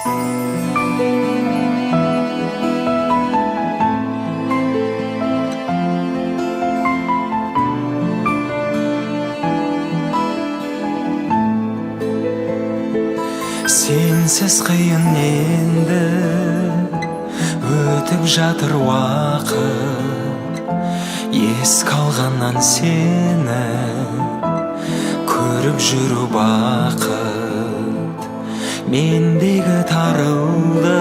Сенсіз қиын енді, өтіп жатыр уақыт. Еске алғаннан сені көріп жүру бақыт. Мендегі тарылды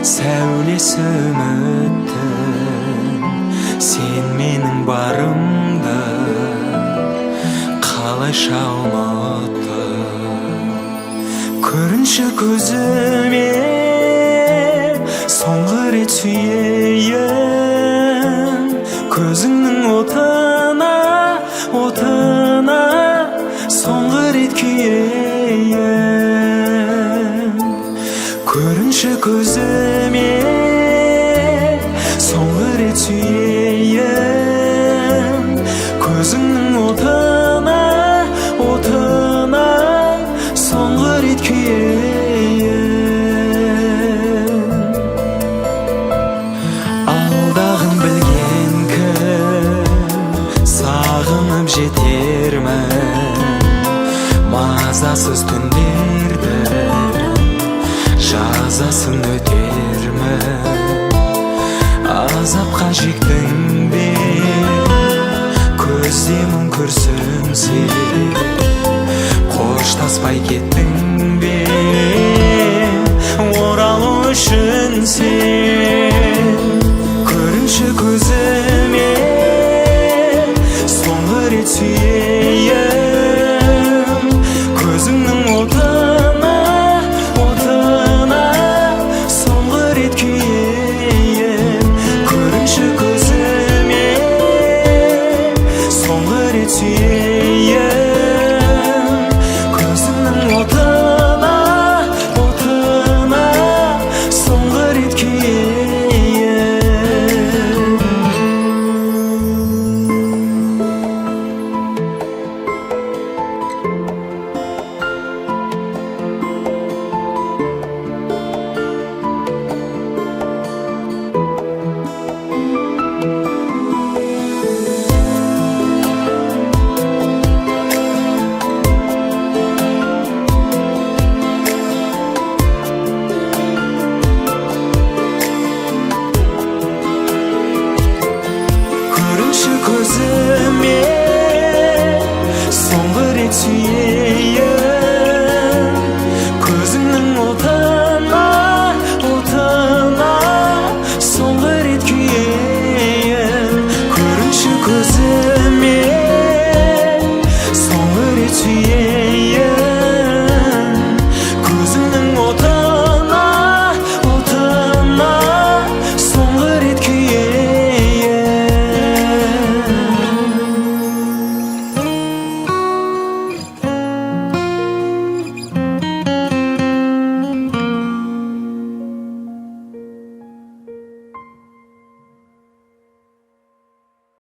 сәулесі үміттің. Сен менің барымды қалайша ұмыттың? Көрінші көзіме, соңғы рет сүйейін. Көзіңнің отына, отына соңғы рет күйейін. Көрінші көзіме, соңғы рет сүйейін. Көзіңнің отына, отына соңғы рет күйейін. Алдағын білген кім, сағынып жетермін. Мазасыз түндерді жазасын өтермін. Азапқа жектің бе, көзде мұң күрсінсе? Қоштаспай кеттің бе, оралу үшін сен?